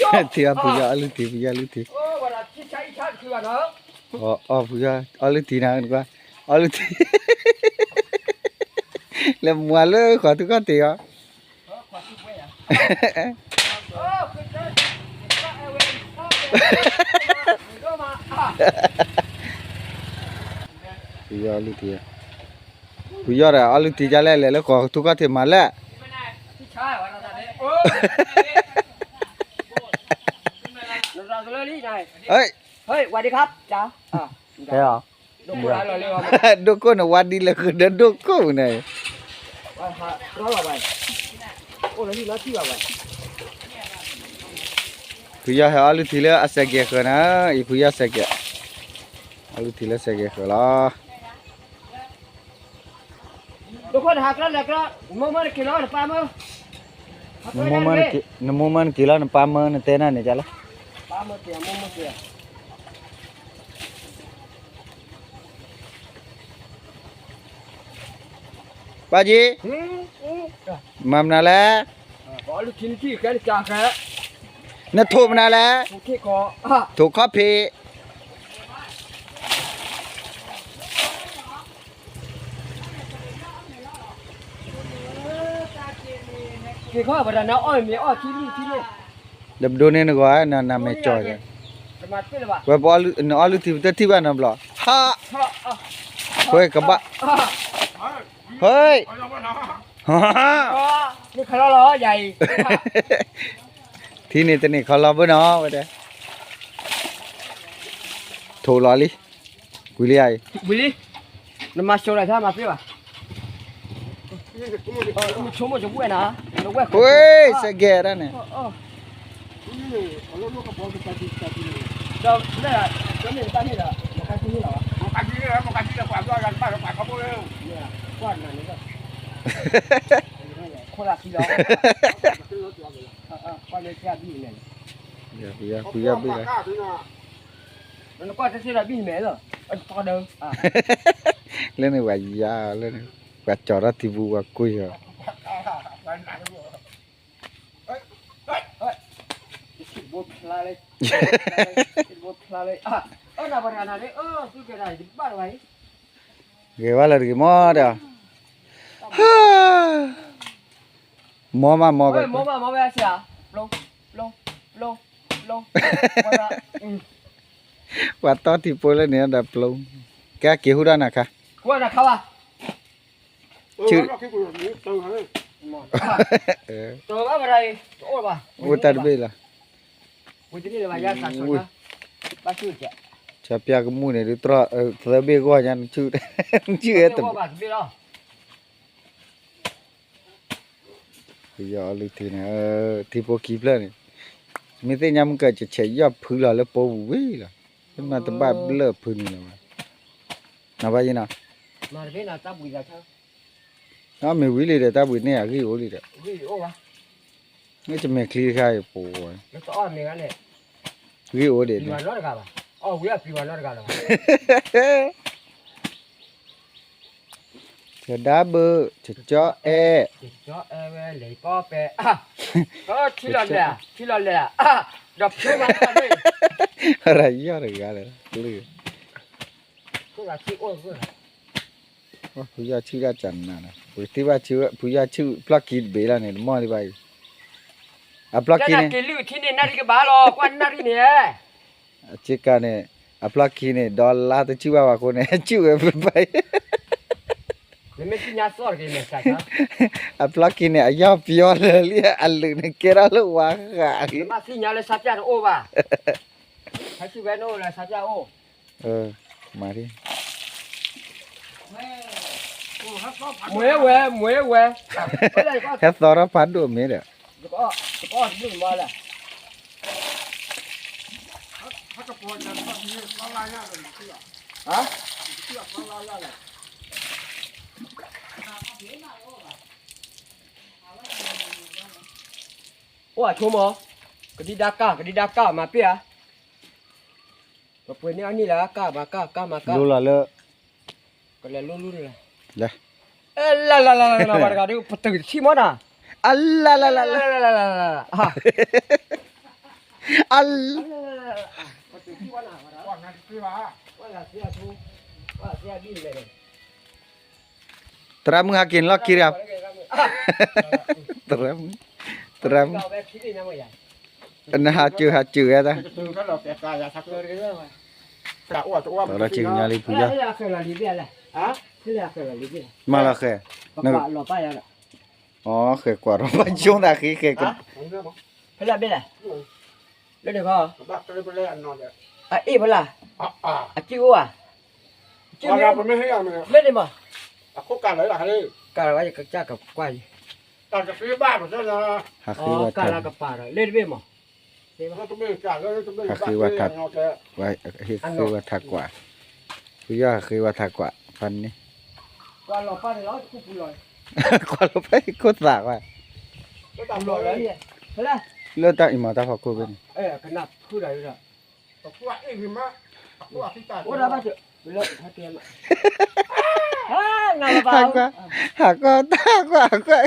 ထံအီၣ်ဖုယီၢ်အီၣ်လုၢ်ထံ ဖုယီၢ်လုၢ်ထံ, အီၣ်ဖုယီၢ်အီၣ်လုၢ်ထံနၤ, အီၣ်လုၢ်ထံ, လဲၤမၤလၢဃီၤထူခီၣ်ထံးအီၤ ဖုယီၢ်အီၣ်လုၢ်ထံ, ဖုယီၢ်ဒီးအီၣ်လုၢ်ထံဒ်လဲၣ် လဲၤလၢဃီၤထူခီၣ်ထံးမၤလဲၣ်. ဟဲအီၤ, ဒိၣ်ကိၣ်န့ၣ် ဝါဒ်လဲၣ်ဃုာ်ဒီးဒိၣ်ကိၣ်န့ၣ်, ဖုယီၢ်ဟဲအီၣ်လုၢ်ထံလၢအစဲးကဲးဃၢၤနၤ, အံၤဖုယီၢ်စဲးကဲး, အီၣ်လုၢ်ထံလၢစဲးကဲးဃၢၤလီၤ. နမိၢ်မၢနက့ၤလီၤ နပၢ်မၢ, နမိၢ်မၢနက့ၤလီၤ နပၢ်မၢနတဲနၤန့ၣ်ကလီၤ. ပၢ်က့, မၤမနုၤလဲၣ်, နထိးမနုၤလဲၣ်, ထိးခီၣ်ဖံး ဒီးပဒိးန့ၢ်နဂီၢ် နမဲာ်ကၠီၤ, ဝဲပအီၣ်လုၢ်ထံပတထံၣ်ဘၣ်နီတဘျီ, ဟး, ဝဲကဘၣ်, ဟဲ, ထံန့ၣ်တန့ၢ်ခီလီၤဘၣ်နီၤ ဝဲဒၣ်, ထိးလီၤလံ, ဝံၤလံဧါအံၤ, ဝံၤလံ, နမၤဆိးလီၤဆါမၤပ့ၢ်ဘၣ်, ဆိကမိၣ်ဆိကဝဲၢ်နၤ, ဝဲၢ်, စဲးကဲးဒၣ်န့ၣ် ခိၣ်လၢခံလီၤ, ဖုယီၢ်ဘ့ၣ်လီၤ, လၢန့ၣ်ပှၤယါလၢန့ၣ်, ပှၤကၠီၤထီၣ်ထံပူၤပှၤကွံာ်အီၤ, ဂ့ၤဘၣ်လၢတဂ့ၤမီၢ်ဒီး, မီၢ်မးမီၢ်ဘၣ်, ပှၤတီၢ်ထံဖိလၢန့ၣ်ဒီးပျိ, ကဲက့ၤဟူထီၣ်နၤခါ, ဆူ, အိၣ်တၢ်တဘ့ၣ်လီၤ, ဆၢပၠၢ်ကမူၣ်န့ၣ် ဒုးတြီ, သၢဘ့ၣ်ဂီၢ်ညါ, နဆူၣ်အဲၣ်တဘ့ၣ် ပယီၤအီလုၢ်ထံန့ၣ်, ထံဖိခံဖျၢၣ်န့ၣ်, မ့ၢ်သ့ၣ်ညါမုၢ်ကၢး ကဆဲးယီၢ်ဖုလီၤလၢပိပူၤဝံၤလီၤ, မ့ၢ်တဘၣ်ဘျၢၣ်ဖုန့ၣ်လီၤ, နဘၣ်ယဲနီၤ, မ့ၢ်ဝံၤလံဒီး တၢ်ဘှံးန့ၢ်အဂံၢ်အိၣ်လံဒီး, မ့ၢ်တမဲာ်ချံတခါအံၤပူၤ, ဂံၢ်အိၣ်ဒံးန့ၣ်, တဒါဘုး တကၠီအဲၣ်, ထံလီၤလဲၣ်, ထံလီၤလဲၣ်, ဒီးဖျိမး, ရၤယီၢ်တဂၤလၢ, ဖုယီၢ်ဆံၣ်တၢ်ကနၤ, ပကထံၣ်ဘၣ်ဆံၣ် ဖုယီၢ်ဆံၣ်ဖျီၣ်ခံတဘ့ၣ်လီၤန့ၣ် တမီၢ်လံဘၣ်အံၤ, အဖျီၣ်ခံန့ၣ်, နၣ်ရံၣ်ကဘၣ်လီၤ ကွၢ်နၣ်ရံၣ်န့ၣ်, အစ့ကၤန့ၣ်, အဖျီၣ်ခံန့ၣ် ဒီးလါတဆံၣ်ဘၣ်ဘၣ်အဃိန့ၣ် ဆံၣ်ဝဲဖုဘၣ်အံၤ, အဖျီၣ်ခံန့ၣ် အယီၢ်ပယီၤလၢာ်လံ အလုၢ်န့ၣ်ကဲထီၣ်လၢဝါဃးလံ, မ့ၢ်သ့ၣ်ညါလၢဆါပၠၣ်တအိၣ်ဘၣ်, ဟဲဆံၣ်ဝဲနအိၣ်လၢဆါပၠၣ်အိၣ် မၤဒ်, မွဲဝဲ မွဲဝဲ, ဟဲသီထီၣ်ဖးဒိၣ်မ့ၢ်ဒီး, အိၣ်အဆိကမိၣ်, ကဒံဒါကၢ် ကဒံဒါကၢ်မၤပ့ၢ်ဧါ, ပပှ့ၤန့ၢ်အီၤန့ၣ်လၢကၢ်မၤကၢ် ကၢ်မၤကၢ်, လိလီၤလၢ, ကလဲၤလိလီၤန့ၣ်လီၤ, လၢ, လၢလၢလၢလၢ ပှၤတဂၤဒုး ပတုာ်တထံၣ်မီၢ်နၤ, အလၢလၢလၢလၢလၢလၢလၢလၢ အလ သရၣ်မုၣ်ဟးက့ၤလီၢ်ခံဒီး, သရၣ်မုၣ်, သရၣ်မုၣ်, နဟးစၢၤဟးစၢၤဝဲဒၣ်, သရၣ်ကၠံၣ်ညါလံဖုယီၢ်, မၤလီၤဃဲၤ, အဃဲၤကွၢ်ဒီးပှၤကၠိသးဃ့ဃဲၤက ဖဲလဲၣ်ဘ့ၣ်လဲၣ်, လၢန့ၣ်ခီ, အအ့ၣ်ဖဲလဲၣ်, အစ့ၣ်အိၣ်ဧါ, လၢန့ၣ်မး, ကးလီၤဝဲယကစၢ်ကကွၢ်ယံၤ, ဟးဃ့ဝဲထး, လၢတဘ့ၣ်မး, ဟးဃ့ဝဲထး, ဟ့ၣ်ဃ့ဝဲထးကွၢ်, ဖုယီၢ်ဟးဃ့ဝဲထးကွၢ်, ဖးန့ၣ်, ကွၢ်လီၤပၢ်ခိၣ်သးကွၢ်, လၢတၢ်အံၤမၤတၢ်ဖီခိၣ်ဖဲန့ၣ် ဟးကွၢ်, ဟးကွၢ်, ဟးကွၢ်,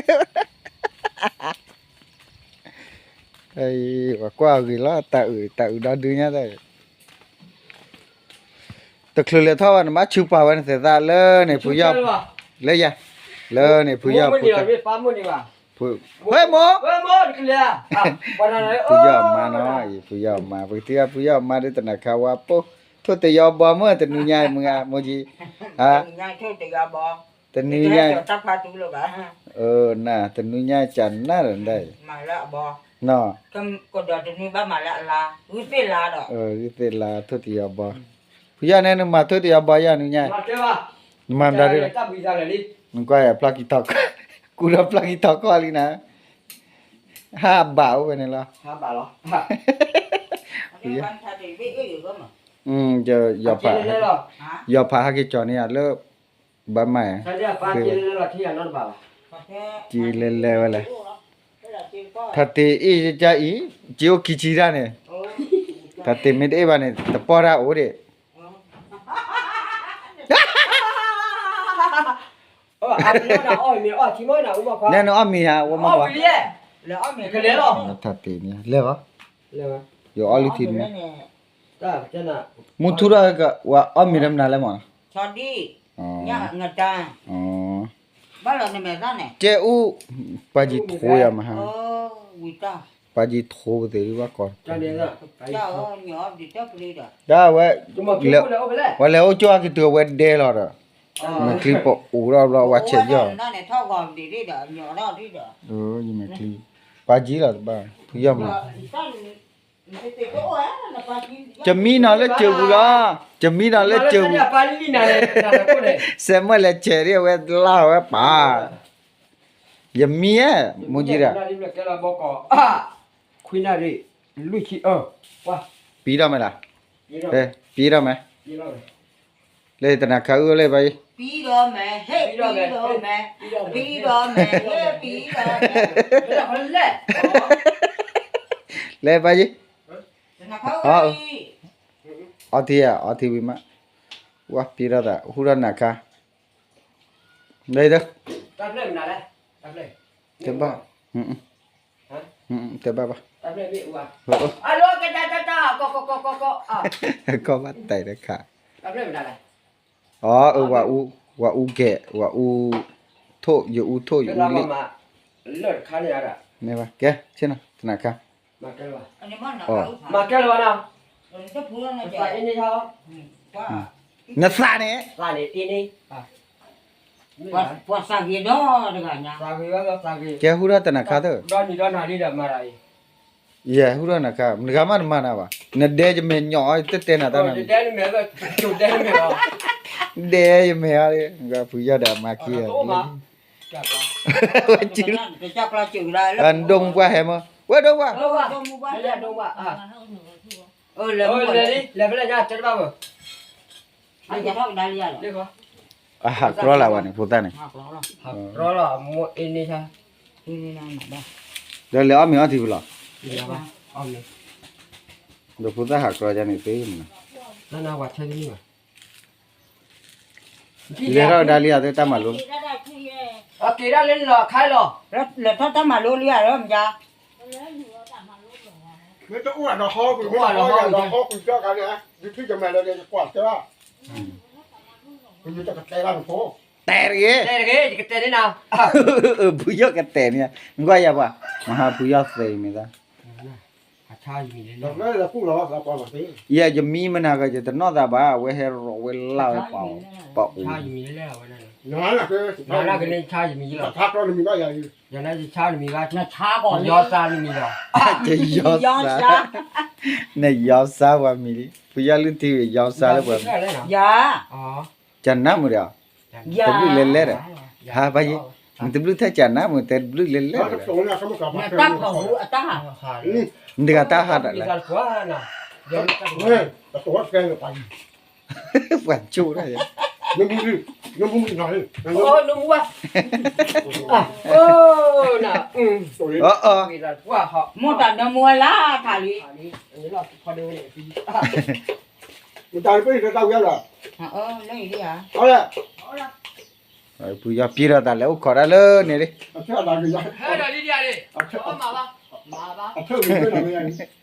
ပှၤကွၢ်အဂ့ၤလီၤ, တၢ်အုး, တၢ်အုးဒီဒုညါတၢ်အံၤ, တချုးလဲၤထီၣ်ဘၣ် နဘၣ်ဆူပာ်ဝဲနသ့ၣ်သၣ်လၢန့ၣ် ဖုယီၢ်, လၢယၤ, လၢန့ၣ် ဖုယီၢ်ဖိ, ဖု, ဖုယီၢ်မါနီၤ, ဖုယီၢ်မါ, ပကထံၣ်ဖုယီၢ်မါဒီးတနၤခါဝါပိၢ်, ထိၣ်တယီဘီမုၢ် တနံၤညါမုၢ်ဧါ, မိၢ်ကံ, တနံၤညါ, နၤ တနံၤညါကနၣ်ဒီးဒၣ်အံၤ, ကဒီးတနံၤဘၣ်မၤလၢအလါ, ဂုၢ်သ့ၣ်လါ, ထိၣ်တယီဘီ, ဖုယီၢ်န့ၣ် နမၤထိၣ်တယီဘီယၤနံၤညါ, နမၤမတၤဒ်လဲၣ်, နကွၢ်ဖျီၣ်ကံထီၣ်ကီၢ်, ကူဒီးဖျီၣ်ကံထီၣ်ကီၢ်လံနၤ, ဟးဘၣ်အိၣ်ဝဲန့ၣ်လီၤ, ယီၤဖး, ယီၤဖးဟဲက့ၤကၠီၤန့ၢ်ယၤလၢ ဘၣ်မၤ, က့လဲၤလဲၤဝဲလဲၣ်, ထးတ့အ့ၣ်ကၢ်အံၤ, က့အိၣ်ခံဆံတၢ်န့ၣ်, ထးတ့မ့ၢ်တအ့ၣ်ဘၣ်န့ၣ် တပီၢ်တၢ်အိၣ်ဒံး, နဲနအီၣ်မ့ၤဧါ ဝဲမီၢ်ပှၤ, ထးတ့န့ၣ် လဲၤဘၣ်, ယအီၣ်လၢထံတမံၤ, မုၢ်ထူၣ်ထီၣ်က ဝဲအီၣ်မ့ၤတမနုၤလဲၣ်မး, ကဲအူ, ပှၤယံၤထိယၤမဟါ, ပှၤယံၤထိပသ့ၣ်ဒ်ဘၣ်ကီး, ဒ်ဝဲ, ဝဲလဲၤအိၣ်ကၠိအကတုၤအဝဲဒဲလီၤဒီး, မဲာ်ချံပအိၣ်ထီၣ်ဘျီဝဲဆဲးယီၢ်, ယမဲာ်ချံ, ပှၤယံၤလီၤတဘၣ်, ဖုယီၢ်မး ကမံနီၤလၢစၢၤပူၤလီၤ, ကမံနီၤလၢစၢၤပူၤ, စဲးမၢလဲၤစဲးဒ်အဝဲလါဝဲပၢ်, ယမံဧါ, မူကံဒီး, ခွံနၣ်ရံၣ်, လွံၢ်ဆံအၢ, ပံထီၣ်မးလၢ, ပံထီၣ်မး, လၢတနၤခါအုၣ်လၢပှၤယံၤ, လၢပှၤယံၤ, အီထံဧါ, အီထံဝံၤမး, ဝဲပံထီၣ်သး ဟူထီၣ်နၤခါ, လၢ, တဲဘၣ်, တဲဘၣ်ဘၣ်, ကီၢ်ဘၣ်တဲတခါ, အီ, ဝၤအူကဲး, ဝၤအူထိၣ်, ယအူထိၣ်ယအူလံ, မ့ၢ်ဘၣ်, ကဲ, ဆ့ၣ်နီၤ တနၤခါ, နသးန့ၣ်, ကဲဟူထီၣ်တနၤခါသၢ, ယဟူထီၣ်နၤခါ, နဂၤမးတမၤနၤဘၣ်, နဒဲယမဲာ်ညိးအီၤ တတဲနၤတၢ်နၤ, ဒဲယမဲာ်အီၤ, ဖုယီၢ်ဒီးအမါခံဂၤ, ဝဲ, နဒိၣ်မူပှၢ်ဟဲမး, ဝဲဒိၣ်ပှၢ်, အဟးကြီလၢ်ဝဲန့ၣ် ဖိသၣ်န့ၣ်, ဒီးလဲၤအီၣ်မ့ၤအီထံပူၤလီၤ, ဒီးဖိသၣ်ဟးကြီဒ်န့ၣ်သ့မး, လဲၤထီၣ်ဝဲဒၣ်လံဧါ တၢ်မၤလိ, လဲၤထီၣ်တၢ်မၤလိလံဧါ, မ့ၢ်တအိၣ်ဒီးဟီကွံာ် မ့ၢ်တအိၣ်ဒီးဟီကွံာ်ကၢ်ခါန့ၣ် ယထံၣ်ယမဲာ်ဒီးယကွၢ်ကၢ် ယတကတဲဘၣ်နဖိ တဲတဂ့ၤ, တဲတဂ့ၤ ယကတဲန့ၣ်နီၤ, ဖုယီၢ်ကတဲန့ၣ်, နကွၢ်ယၤပှၤ, မဟါဖုယီၢ်သ့မ့ၢ်သး, ယဲယမံမနၤက ယတနီၣ်သးဘၣ် အဝဲဟဲရိးဝဲလၢဝဲပှၤ, ပှၤအိၣ်, ယဆါနမံၤဘၣ်, ယီၤသါနမံၤလီၤ, ယီၤသါ, နယီၤသါပှၤမံၤလံ, ဖုယီၢ်လုၢ်ထံ ယီၤသါလၢပှၤမံၤ, ယၤ, ကနၣ်မုာ်ဒီး, တဘျုးလဲၤလဲၤဒီး, ဟါဘၣ်ယဲ, နတဘျုးထဲကနၣ်မုာ် တဘျုးလဲၤလဲၤဒီး, နတၢ်ဟးတၢ်လၢ, ပှၤကၠိၣ်ဒၣ်ယဲ, နမူ, နမူ, နမူ, အ, အ, မတၤနမူအလါထးလံ, မတၤနပ့ၢ်တၢ်ဝဲလီၤ, ဖုယီၢ်ပျံၤဒီးတၢ်လဲၤအိၣ်ခိးတၢ်လၢ န့ၣ်လံ, အထၢၣ်လီၤ, အထၢၣ်လီၤ,